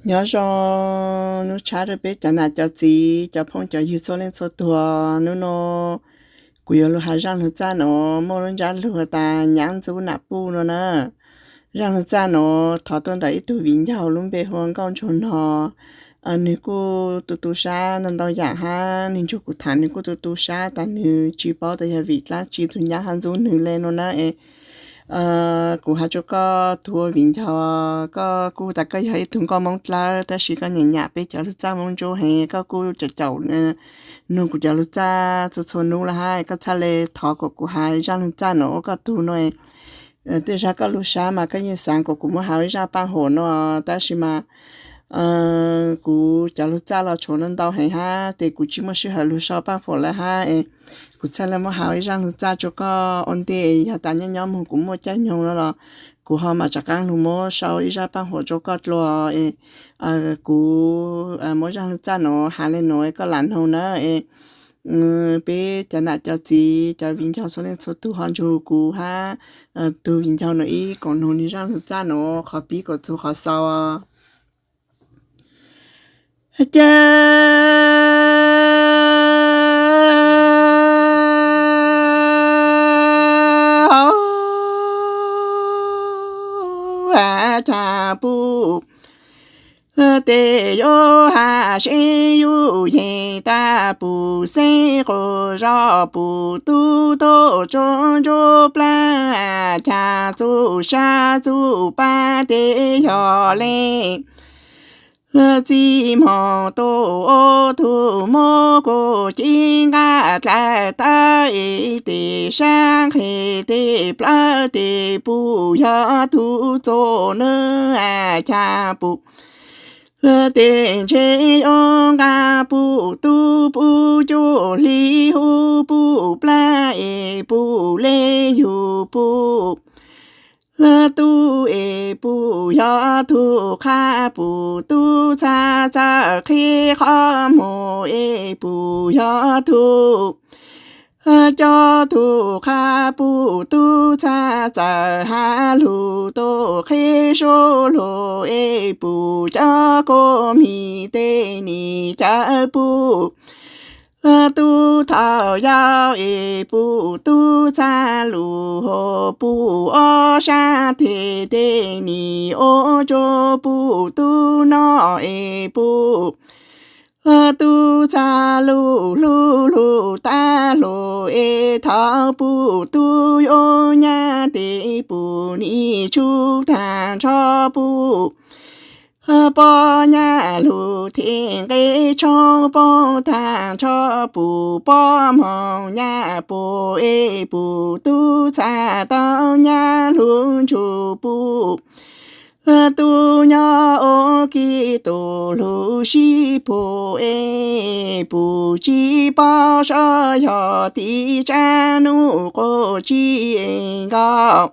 Nyob zoo hnub tshav rau peb cov nam cov txiv, cov phooj cov ywg txhua leej txhua tuag. Hnub no kuv yuav lug has zaaj lug txaj no muaj lub ntsab lug tas Nyab Ntxub Nam Puj no na. Zaaj lug txaj no thov tuaj ntawm ib tug viv ncaus lub npe hu ua Nkauj Ntsuag Nog. Nwg kuj tu tu sab ntau ntau yaam hab nwg nrug kuv tham nwg kuj tu tu sab tas nwg tsi paub tas yog vim dlaab tsi tug nyab hab ntxub nwg le no na. Kuv has rua koj tug ua viv ncaus, koj kuj tas koj yog ib tug nkauj Moob dlawb tab sis koj nyam nyam peb cov lug txaj Moob Ntsuab heev, koj kuj caum caum nug kuv cov lug txaj txhua txhua nub lawm hab koj txhaj le thov kom kuv has zaaj lug txaj no ua koj tug no. Tej zag koj lug sab mas koj yeej xaav kom kuv muab has ib zaaj paaj huam no, tab sis mas kuv cov lug txaj los tshuav ntau ntau heev hab tes kuv tsi muaj sij hawm lug sau paaj huam lawm hab. Kuv txhaj le muab has ib zaaj lug txaj rua koj ua ntej, yog tas nyob nyob moog kuv muaj caij nyoog no los kuv ho mam rov qaab lug muab sau ib zaaj paaj huam rua koj dlua. Kuv muab zaaj lug txaj no has le no koj lam noog na. Peb cov nam cov txiv cov viv ncaus txhua leej txhua tug ho nrug kuv hab tug viv ncaus no ib koom noog nwg zaaj lug txaj no qhov pib kom txug qhov xaus. Ces Cas Puj tes yuav has seb yug yeeg tag puj xeeb quas zog puj tub tuaj tsuag ntsuab plaab, Cas txuj sab txuj paab tes yog le txij moog tuaj ua tug muab kuv ci nqaj dlaim tawb es tes sab nqhes tes plawv tes puj yog tug txuj nab, Cas Puj tes ntshe yuav nqaj puj tub puj cuaj hli huv puj plaab es puj le yug puj tub es puj yog tug qha puj tub txhaj txawj qhib qhov muag es puj yog tug coj tug qha puj tub txhaj txawj has lug tub qhib suab lug es puj coj kuv mig tej nim cawm puj tub thaum yau es puj tub txhaj lug hov puj ob sab teg tej nim ua rua puj tub noj es puj tub txhaj lug hlub lug tag lug es thaum puj tub yuav nyab tes puj nim tshum tag nrho puj pob nyab lug thiab nqe tshoob pob tag nrho puj pob moog nyab puj es puj tub txhaj tau nyab lug ntsug puj tub nyob ua ke tus lug sib puj es puj tsi paub sab yog tim tsab nub quas tsi es nkaus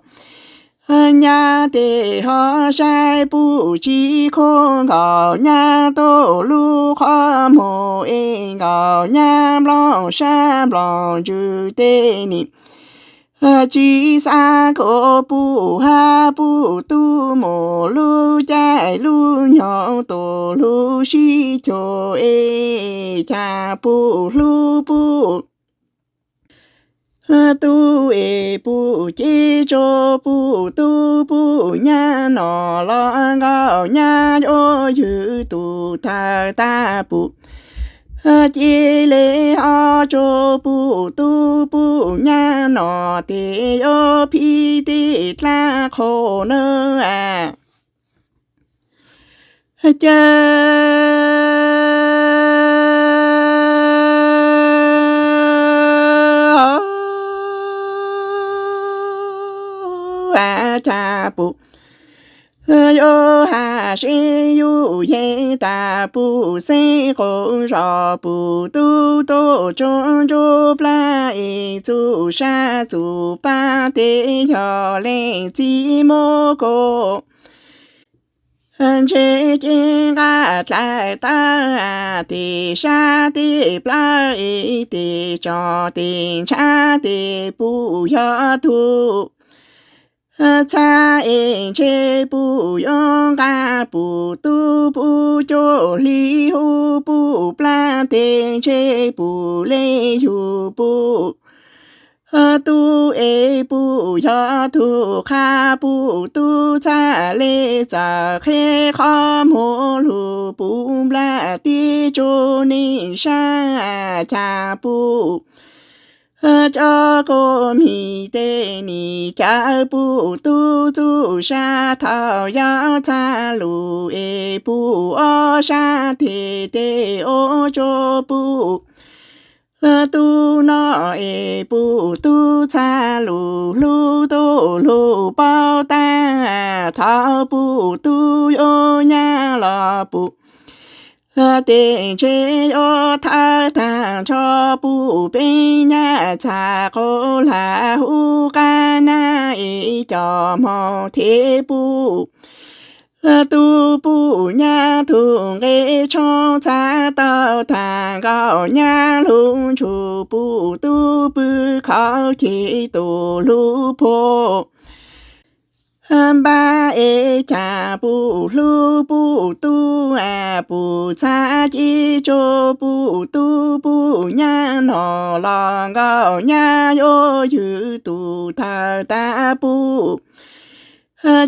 nyab tes ho saib puj tsi khuam nkaus nyab tuaj lub qhov muag es nkaus nyab nplooj sab nplooj ntsws tej nim tsi xav khuam puj hab puj tub mus lub caij lub nyoog tus lug sib cuag es Cas Puj hlub puj tub es puj cev tsuag puj tub puj nyab no los nkaus nyab yuav ywg tus thawj tag puj cia le ho tsuag puj tub puj nyab no tes yuav phib tej dlaab qhua na. Ces Cas Puj yuav has seb yug yeeg tag puj xeeb quas zog puj tub tuaj tsuag ntsuab plaab es txuj sab txuj paab tes yog leej txiv muab kuv ntshe ci nqaj dlaim tawb tes sab tej plawv es tes tso tes ntshav tes puj yog tug Txhab es ntshe puj yuav nqa puj tub puj cuaj hli hub puj plab tes ntshe puj le yug puj tub es puj yog tug qha puj tub txhab le txawm qheb qhov muag lug puj nplaj tib tsuj neeg sab cas puj cov kua mis tej nis cawm puj tub txuj sab thaum yog txhab lug es puj ob sab tes tej ob tsuj puj tub no es puj tub txhab lug hlub tub lug paub tag thaum puj tub yuav nyab los puj tes ntshe yuav thawb tag nrho puj peb nyab txhab qhov lag hub qab nab es cov moog thiab puj tub puj nyab tug nqe tshoob txhab tau tag nkaus nyab lug ntsuj puj tub pw khauv ceg tus lug puj npab es cas puj hlub puj tub puj txhab ci tsuj puj tub puj nyab no los nkaus nyab yuav ywg tus thawj tag puj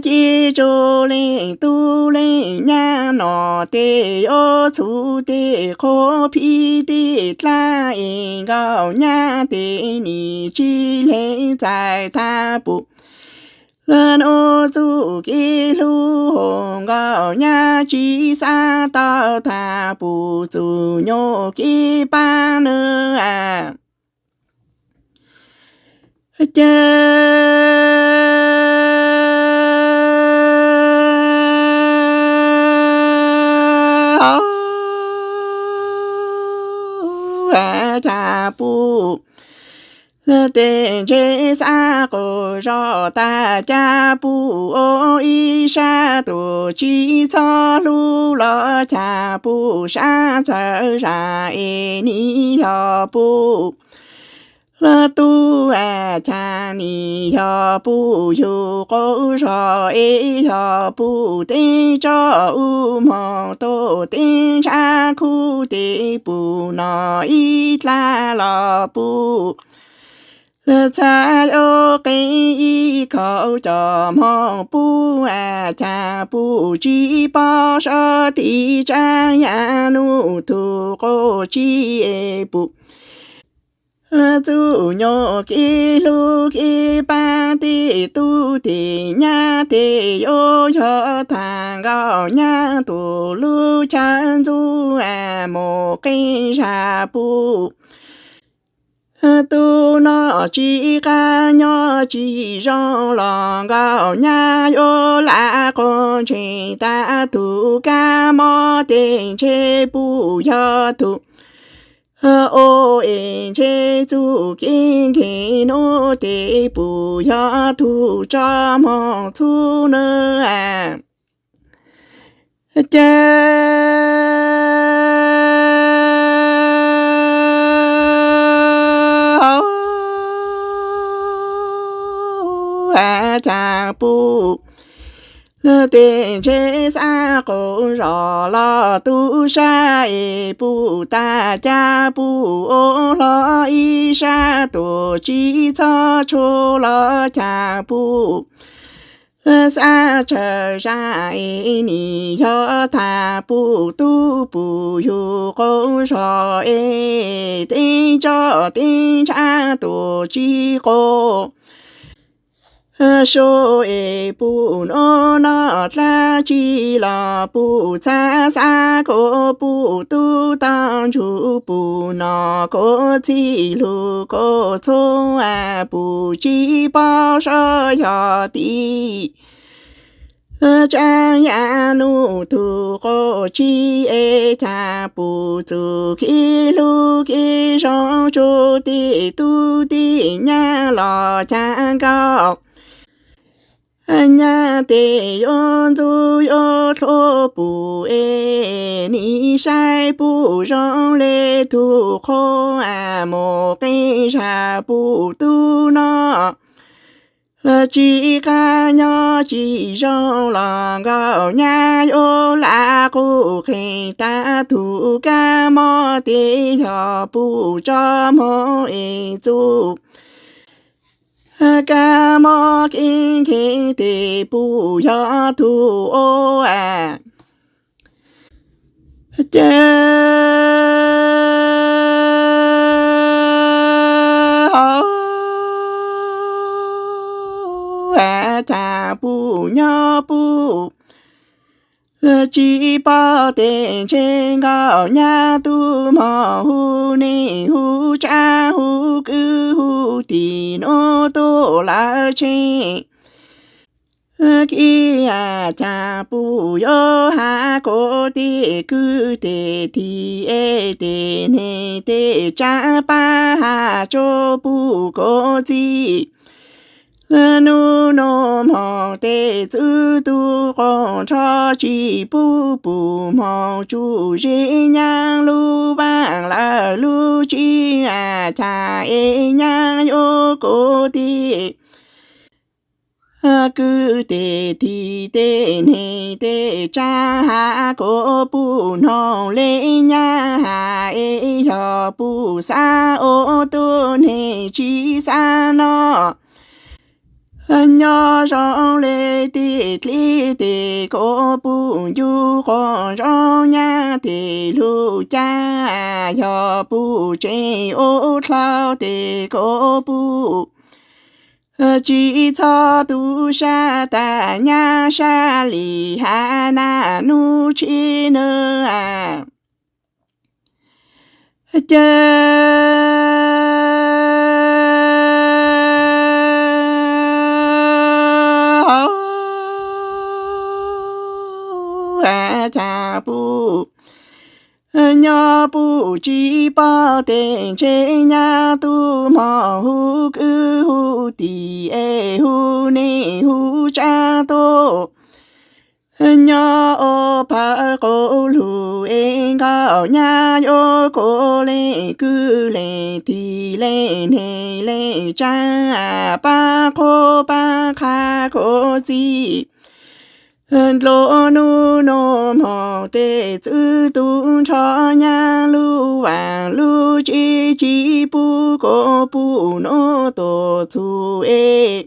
ci tsuj leej tub leej nyab no tej yuav txhub tej qhov phib tej dlaab es nkaus nyab tej nim tsi leeg txais tag puj nuav txuj kev hlub hov nkaus nyab tsi xav tau tag puj txug nyuas kev pab nuav ces cas puj tej ntshe xav quas zog tag cas puj ua ib sab tuam tsi txhob hlub los cas puj sab txhawv zam es nim yog puj tub cas nim yog puj yug quas zog es yog puj teeb tso u moog tuaj teeb ntshav khub tes puj no ib dlaab los puj txhab yuav qee ib khau cov moog puj cas puj tsi paub sab tim tsaab yam nuj tug quas tsi es puj txuj nyuas kev hlub kev pab tej tub tej nyab tej yuav yog tag nkaus nyab tuaj lub chaw ntxub mus qee zag puj tub no tsi qab nyob tsi zoo los nkaus nyab yuav lam quas ntseeg tag tug kab mob tej ntshe puj yog tug ua es ntshe txuj kev nkeeg nuav tej puj yog tug tso moog txhub nuav ces cas puj tej ntshe xav quas zog los tub sab es puj tag cas puj ua hlo ib sab tuam tsi txhob tshua los cas puj xav tshawv zam es nim yog tag puj tub puj yug quas zog es teeb tso teeb ntshav tuam tsi quas sua es puj nuav noj dlaab tsi los puj txhab xav kuas puj tub tau ntsug puj nom kuas txhij lug kuas txhua puj tsi paub sab yog tim tsaab yam nuj tug quas tsi es cas puj txuj kev hlub kev zoo tsua tej tub tej nyab los cas nkaus nyab tej yuav ntxub yuav dlua puj es nim saib puj zoo le tug qhua mus qee zag puj tub no Tsis qab nyob tsis zoo los nkauj nyab yuav lam qus qhis tag tus kab mob tes yog puj tso mob es txuj kab mob kev nkeeg tes puj yog tus ua ces hauv cas puj nyob puj tsis pom tes ntshe nkauj nyab tub mog hu neej hu tsav hu kwv hu tij nuav tuaj lawm tsheej kiag cas puj yuav has kuv tej kwv tej tij es tej neeg tej tsav pab has rua puj kuv txij nub nua moog tej txwv tub quas nrho tsis pub puj moog tsuj zeb nyab lub vaaj lawm lub tsi cas es nyab yuav kuv tej kwv tej tij tej neeg tej tsav has kuv puj noog le nyab has es yog puj xav ua tug neeg tsis xav noj nyob zoo le tej dlib tes kuv puj ncu quas zoo nyab tej lug caj yog puj tseem ua dlhau tes kuv puj tsis txhob tu sab tag nyab sab li has naj nub tshib nab ces hauv cas puj nyob puj tsis pom tes ntshe nyab tub mog hu kwv hu tij es hu neej hu tsav tuaj nyob ua pawg quas lug es nkauj nyab yuav kuv leej kwv leej tij leej neeg leej tsav pab qhuab pab qha kuv txij dlua nub nua moog tej txwv tub nrho nyab lub vaaj lub tsi tsis pub kuv puj nuav tuaj txug es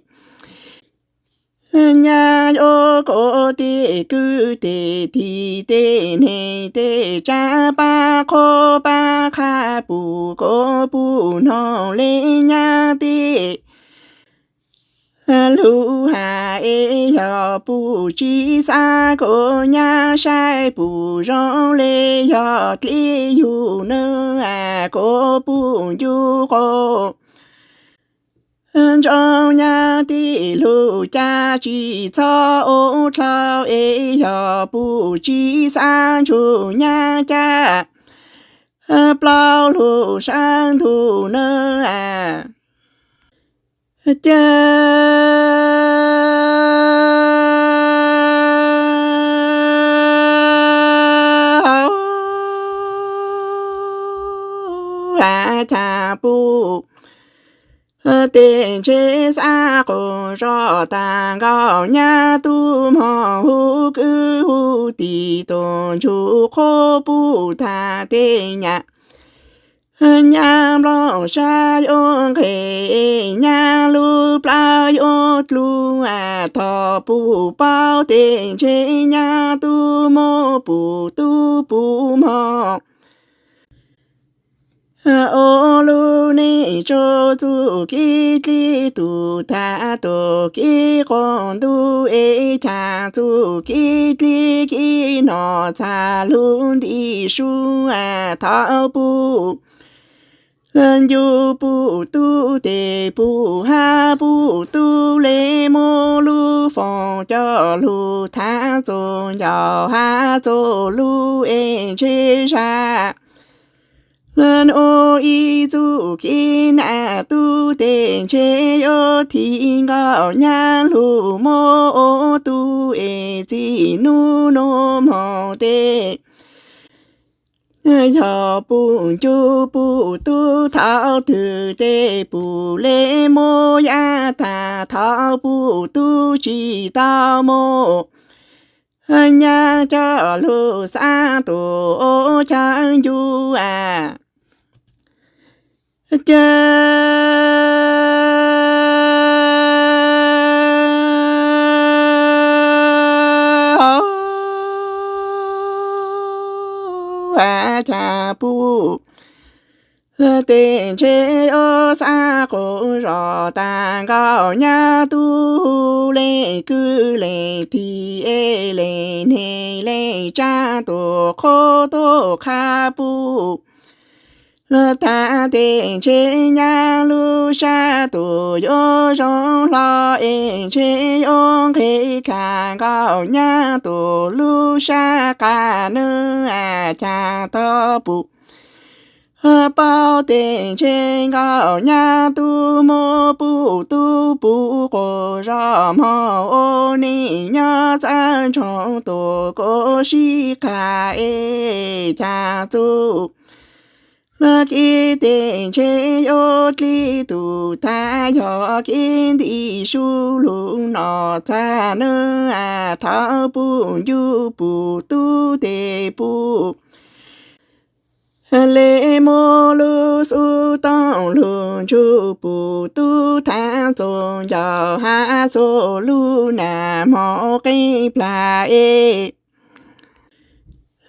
nyab yuav kuv tej kwv tej tij tej neeg tej tsav pab qhuab pab qha puj kuv puj noog le nyab tej lug has es yog puj tsis xav kuv nyab saib puj zoo le yog dlib yug nab kuv puj ncu quas ntsoov nyab tej lug caj tsis txhob ua dlhau es yog puj tsis xav ntsug nyab caj plaub lug sab ntug nab ces hauv cas puj tej ntshe xav quas zog tag nkauj nyab tub mog hu kwv hu tij tuaj ntsug qhuab puj tag tej nyab nyab nplooj sab yuav nqes nyab lub plawv yuav dlub thov puj paub tej ntshe nyab tub muab puj tub puj mog ua lub neej tsuj txuj kev dlib tug tag tug kev quas ntug es cas txuj kev dlib kev nom txhaj lug nti sub thov puj ncu puj tub tes puj hab puj tub le muab lub foom coj lug thav txug ncauj hab txug lub es ntshe zag nuav ib txuj kev nam tub tes ntshe yuav thim nkauj nyab lug muab ua tub es txij nub nua moog tej Yog puj ncu puj tub thaum twg tej puj le muab yaj tag thaum puj tub tsis tau mus nyab coj lug xab tus ua chaw ncu a. Ces cas puj tej ntshe yuav xab quas zos tag nkaus nyab tub hu leej kwv leej tij es leej neeg leej tsa tus qhua tuaj qha puj tag tej ntshe nyab lub sab tus yuav zoo hlo es ntshe yuav nqhis kha nkaus nyab tus lub sab qab nws a cas tau puj paub tej ntshe nkaus nyab tub muab puj tub puj quas zos mog ua neej nyob txawj ntsoov tus kuj sib qha es cas txuj lawv kib tej ntshe yuav dlib tus tag yog kib nti su lug no txag nws a thaum puj ncu puj tub tej puj le muab lub xub tooj lug ntsuj puj tub thav txuj ncauj hab txuj lub nag hmoov qeeb plag es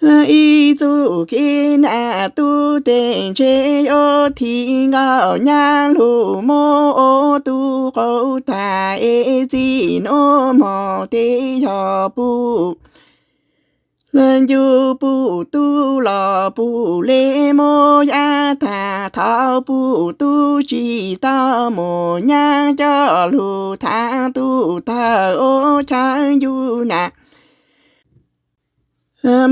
ib txuj kev nag tub tej ntshe yuav thim nkaus nyab lug muab ua tub qaug tag es txij nuav moog tej yog puj lawv ncu puj tub los puj le muab yaj tag thaum puj tub tsis tau mus nyab coj lug thav tub tawg ua chaw ncu nag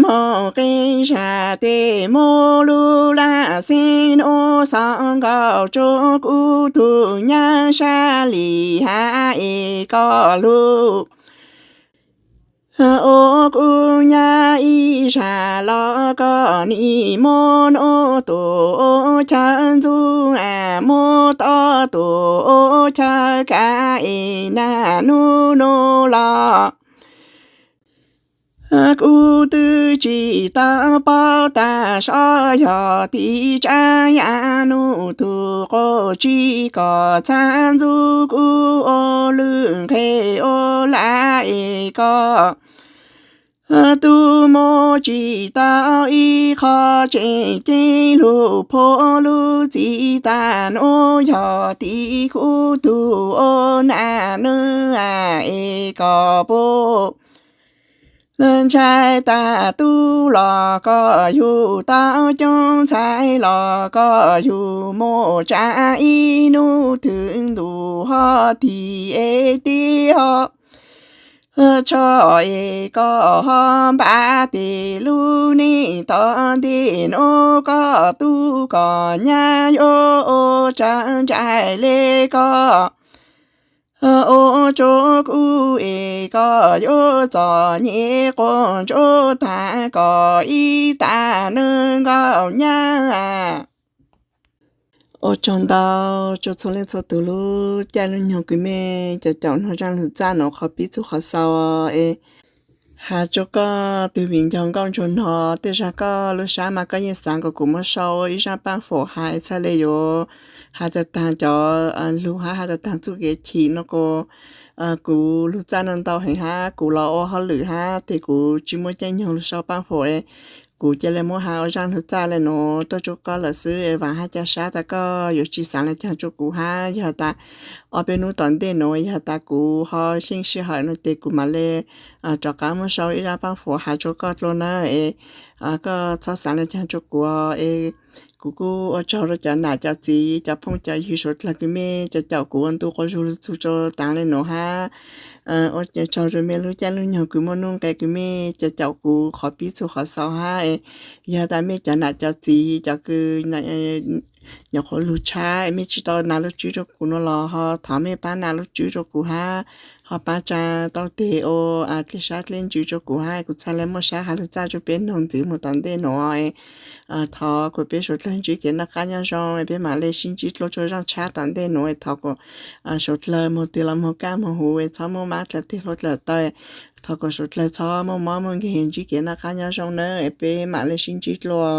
moog qeeb zag tej muab lub laj xeeb nuav xov nkaus tsuas kuv tug nyab sab lim hab es koj lug ua kuv nyab ib zag los koj nim muab nuav tus ua chaw ntxub a muab tob tus ua chaw kav es nag nub nuav los kuv twb tsis tau paub tag sov yog tim tsav yav nub tug quas tsis kom txhaj ntxub kuv ua lwj nqhe ua laj es koj tub muab tsis tau ib qho tseem ceeb lug phua lub txim tag nuav yog tim kuv tug ua naj nub a es koj puj ntshai tag tub los koj yug tau coob ntxhais los koj yug muaj tsav ib nub twg ntuj ho tim es tib ho tsho es koj ho npaj tes lub neej tom ntej nuav koj tub koj nyab yuav ua tsawv ntsais le koj ua tsuav kuv es koj yuav txom nyem quas ntsuab tag koj ib tag neeg nkauj nyab. Ua tsaug ntau rua txhua leej txhua tug lub caij lub nyoog kwv mej cov caum nrog zaj lug txaj nuav qhov pib txug qhov xaus es has rua koj tug viv ncaus nkauj ntsuag no, tej zag koj lub sab mas koj yeej xaav kom kuv muab sau ua ib zaj paaj faum has es txhaj le yuav has tag taag cov lug hab has tag taag txuj kev chim no kuv lug txaj ntau heev hab kuv los ua hauj lwm hab tes kuv tsis muaj caij nyoog lug sau paaj faum es kuv ca le muab has ua zaj lug txaj le nuav tuaj rua koj lawm xwb es vaam hab ca sab tas koj yuav tsis xaav le caag rua kuv hab yog tas ob peb nub tom ntej nuav yog tas kuv ho xyeej sij hawm no tes kuv mam le rov qaab muab sau ib zaj paaj faum has rua koj dlua na es koj txhob xaav le caag rua kuv es kuv kuj ua tsaug rua cov nam cov txiv cov phooj cov ywg suav dlawg kwv mej cov caum kuv ua ntu quas zug lug txug rua taav le nuav hab ua tsaug rua mej lub caij lub nyoog kwv muaj nuj nqes kwv mej cov caum kuv qhov pib txug qhov xaus hab es yog tas mej cov nam cov txiv cov kws nyuam qhuav lug tshab es mej tsi tau nas lub tswb rua kuv nuav los ho thov mej paab nas lub tswb rua kuv hab, ho paab tsaa tau tes ua dlej sab dlej ntsws rua kuv hab, kuv txhaj le muaj sab has lug txaj rua peb noog ntxiv moog tom ntej nuav. Thov kuas peb suav dlawg ntsib kev noj qaab nyob zoo, peb maam le sib ntsib dlua rua zaaj tshab tom ntej nuav. Thov kuas suav dlawg moog twg los moog kaj moog huv, txhob muaj maab dlaws teg hlua dlaws taw. Thov kuas suav dlawg txhob muaj mob muaj nkeeg, ntsib kev noj qaab nyob zoo nawb, peb maam le sib ntsib dlua.